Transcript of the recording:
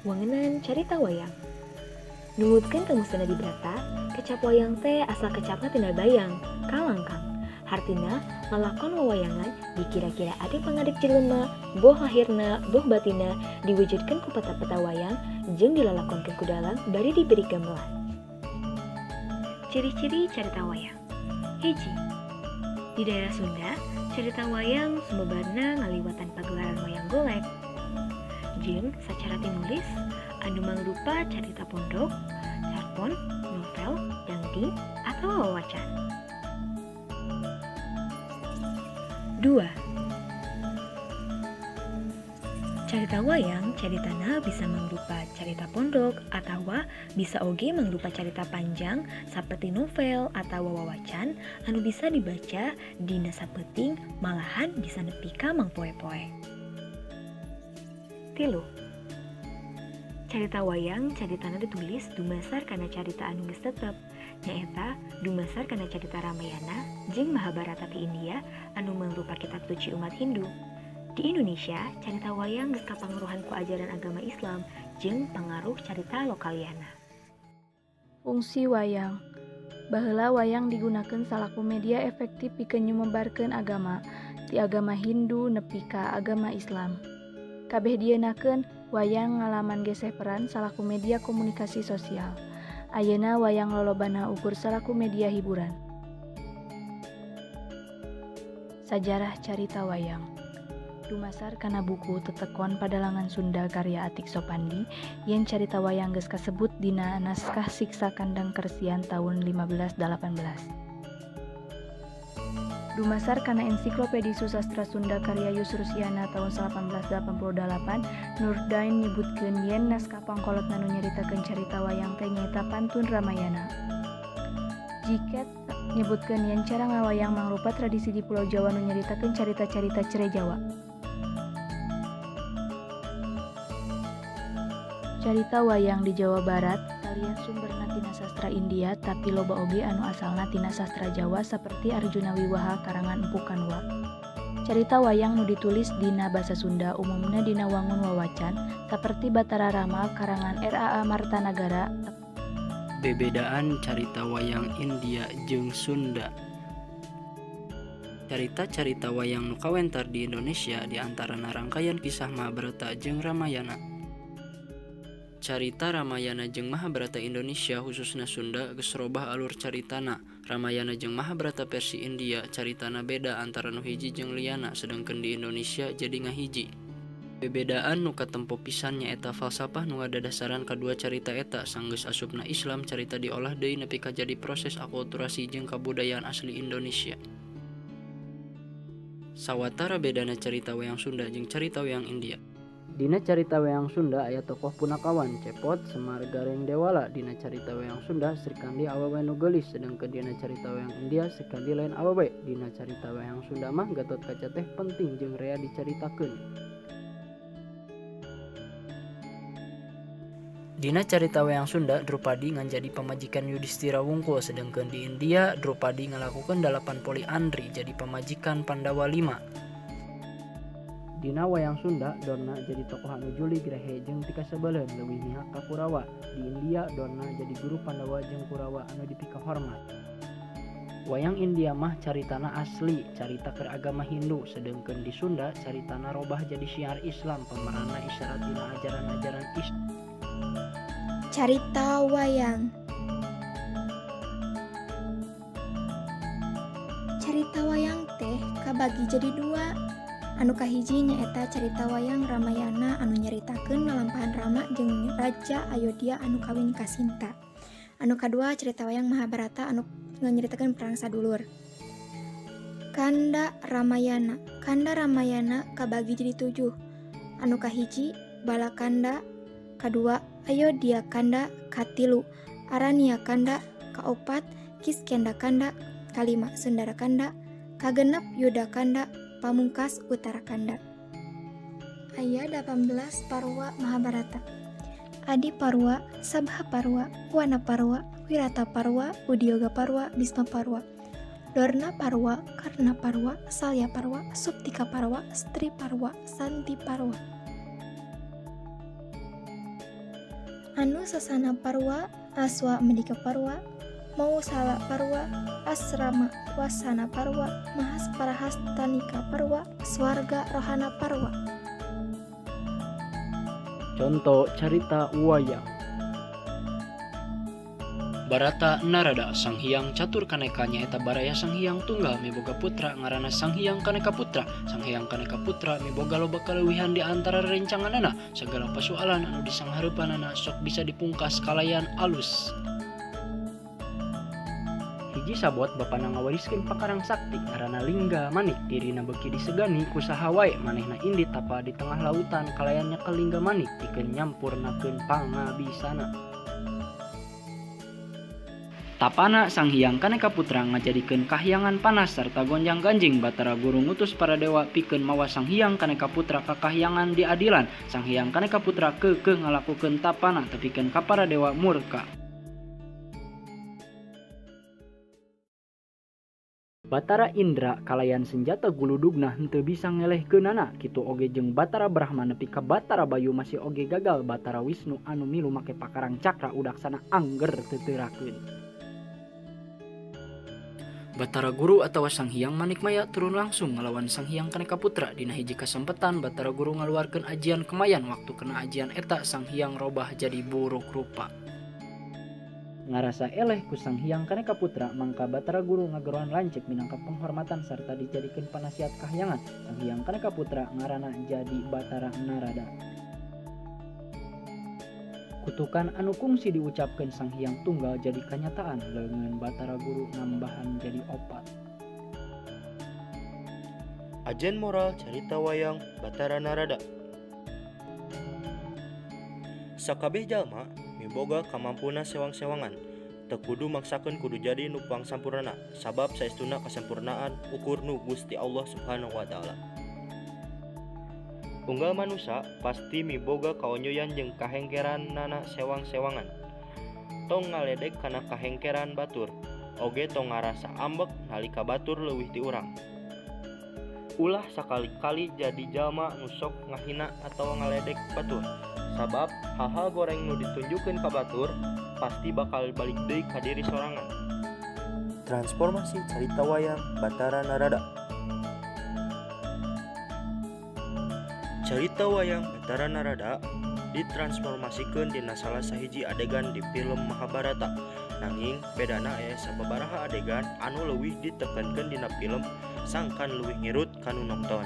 Wangenan carita wayang. Numutkeun ka Musnadibrata, kecap wayang teh asal kecapna tina bayang, kalangkang. Hartina, lalakon wawayangan dikira-kira ade pangadeg jelema, boh lahirna, boh batina, diwujudkeun ku peta-peta wayang jeung dilalakonkeun ku dalang bari diberi gamelan. Ciri-ciri carita wayang. 1. Di daerah Sunda, carita wayang sumebarna ngaliwatan pagelaran wayang golek. Jeung sacara tinulis anu mangrupa carita pondok, carpon, novel, dangding, atau wawacan. 2. Carita wayang caritana bisa mangrupa carita pondok atawa bisa oge mangrupa carita panjang saperti novel atawa wawacan anu bisa dibaca dina sapeuting malahan bisa nepi ka mangpoe-poe. 3. Carita wayang caritana ditulis dumasar kana carita anu geus tetep, nyaeta dumasar kana carita Ramayana jeung Mahabharata ti India anu mangrupa kitab suci umat Hindu. Di Indonesia, carita wayang geus kapangaruhan ku ajaran agama Islam jeung pangaruh carita lokaliana. Fungsi wayang. Baheula wayang digunakeun salaku media efektif pikeun nyumebarkeun agama, ti agama Hindu nepi ka agama Islam. Kabeh dieunakeun, wayang ngalaman geseh peran salaku media komunikasi sosial. Ayeuna wayang lolobana ukur salaku media hiburan. Sajarah carita wayang. Dumasar kana buku Tetekon Padalangan Sunda karya Atik Sopandi, yen carita wayang geus kasebut dina naskah Siksa Kandang Kersian taun 1518. Dumasar kana Ensiklopedi Susastra Sunda karya Yusrusiana taun 1888, Nurdain nyebutkeun yen naskah pangkolotna nu nyaritakeun carita wayang teh nyaeta Pantun Ramayana. Jiket nyebutkeun yen cara ngawayang mangrupa tradisi di Pulau Jawa nu nyaritakeun carita-carita cere Jawa. Carita wayang di Jawa Barat kalian sumberna tina sastra India tapi loba oge anu asalna tina sastra Jawa saperti Arjuna Wiwaha karangan Empu Kanwa. Carita wayang nu ditulis dina basa Sunda umumna dina wangun wawacan saperti Batara Rama karangan R.A.A. Martanagara. Bebedaan carita wayang India jeung Sunda. Carita-carita wayang nu kawentar di Indonesia diantarana rangkaian kisah Mahabharata jeung Ramayana. Carita Ramayana jeung Mahabharata Indonesia khususna Sunda geus robah alur caritana. Ramayana jeung Mahabharata versi India caritana beda antara nu hiji jeung liyana sedengkeun di Indonesia jadi ngahiji. Bebedaan nu katempo pisan nyaeta falsafah nu ngadadasaran kadua carita eta. Sanggeus asupna Islam carita diolah deui nepi ka jadi proses akulturasi jeung kabudayaan asli Indonesia. Sawatara bedana carita wayang Sunda jeung carita wayang India. Dina carita wayang Sunda aya tokoh punakawan Cepot, Semar, Gareng, Dewala. Dina carita wayang Sunda Srikandi awewe nu geulis, sedengkeun dina carita wayang India Srikandi lain awewe. Dina carita wayang Sunda mah Gatotkaca teh penting jeung rea dicaritakeun. Dina carita wayang Sunda Drupadi ngan jadi pamajikan Yudhistira wungkul, sedengkeun di India Drupadi ngalakukeun 8 poliandri jadi pamajikan Pandawa 5. Dina wayang Sunda Dorna jadi tokoh anu julig rehe jeung pikasebeleun leuwih mihak ka Kurawa. Di India Dorna jadi guru Pandawa jeung Kurawa anu dipikahormat. Wayang India mah caritana asli carita keur agama Hindu, sedengkeun di Sunda caritana robah jadi syiar Islam pemeranna isyarat dina ajaran-ajaran Islam. Carita wayang. Carita wayang teh kabagi jadi dua. Anu kahiji nyaeta carita wayang Ramayana anu nyaritakeun lalampahan Rama jeung Raja Ayodhya anu kawin ka Sinta. Anu kadua carita wayang Mahabharata anu nyaritakeun perang sadulur. Kanda Ramayana. Kanda Ramayana kabagi jadi 7. Anu kahiji Balakanda, kadua Ayodhya Kanda, katilu Aranya Kanda, kaopat Kiskenda Kanda, kalima Sundara Kanda, kagenep Yuda Kanda, pamungkas Utara Kanda. Aya 18 Parwa Mahabharata. Adi Parwa, Sabha Parwa, Wana Parwa, Wirata Parwa, Udyoga Parwa, Bisma Parwa, Dorna Parwa, Karna Parwa, Salya Parwa, Suptika Parwa, Stri Parwa, Santi Parwa. Anusasana Parwa, Aswamedika Parwa, Mausala Parwa, Asrama Wasana Parwa, Mahasprahastanika Parwa, Swarga Rohana Parwa. Conto carita wayang. Barata Narada Sang Hyang Catur Kaneka nyaeta baraya Sang Hyang Tunggal miboga putra ngaranna Sang Hyang Kaneka Putra. Sang Hyang Kaneka Putra miboga loba kaleuwihan di antara rencanganana, sagala pasualan anu disanghareupanana sok bisa dipungkas kalayan alus. Hiji sabot bapana ngawariskeun pakarang sakti ngaranna Lingga Manik, dirina beuki disegani ku saha wae manehna indit tapa di tengah lautan kalayan nyekel Lingga Manik pikeun nyampurnakeun pangabisana. Tapana Sang Hyang Kaneka Putra ngajadikeun kahyangan panas sarta gonjang-ganjing. Batara Guru ngutus para dewa pikeun mawa Sang Hyang Kaneka Putra ka kahyangan diadilan. Sang Hyang Kaneka Putra keukeuh ngalakukeun tapana tepikeun ka para dewa murka. Batara Indra kalayan senjata guludugna henteu bisa ngelehkeunana, kitu oge jeung Batara Brahma nepi ka Batara Bayu masih oge gagal. Batara Wisnu anu milu make pakarang cakra udaksana angger teu teurakeun. Batara Guru atawa Sang Hyang Manikmaya turun langsung ngalawan Sang Hyang Kaneka Putra. Dina hiji kasempetan Batara Guru ngaluarkeun ajian kemayan, waktu kena ajian eta Sang Hyang robah jadi buruk rupa. Ngarasa eleh ku Sang Hyang Kaneka Putra, mangka Batara Guru ngageroan lanceuk minangka penghormatan sarta dijadikeun panasihat kahyangan. Sang Hyang Kaneka Putra ngaranna jadi Batara Narada. Kutukan anu kungsi diucapkeun Sang Hyang Tunggal jadi kanyataan, leungeun Batara Guru nambahan jadi opat. Ajen moral carita wayang Batara Narada. Sakabeh jalma miboga kamampuna sewang-sewangan, teu kudu maksakeun kudu jadi nu pangsampurnana, sabab saestuna kasempurnaan ukur nu Gusti Allah Subhanahu wa taala. Unggal manusa pasti miboga kaonyoyan jeung kahengkeranana sewang-sewangan. Tong ngaledek kana kahengkeran batur, oge tong ngarasa ambek nalika batur leuwih ti urang. Ulah sakali-kali jadi jalma nu sok ngahina atawa ngaledek batur, sabab hal-hal goreng nu ditunjukkeun ka batur pasti bakal balik deui ka diri sorangan. Transformasi carita wayang Batara Narada. Carita wayang Batara Narada ditransformasikeun dina salah sahiji adegan di film Mahabharata. Nanging bedana aya sababaraha adegan anu leuwih ditekankeun dina film sangkan leuwih ngirut ka nu nongton.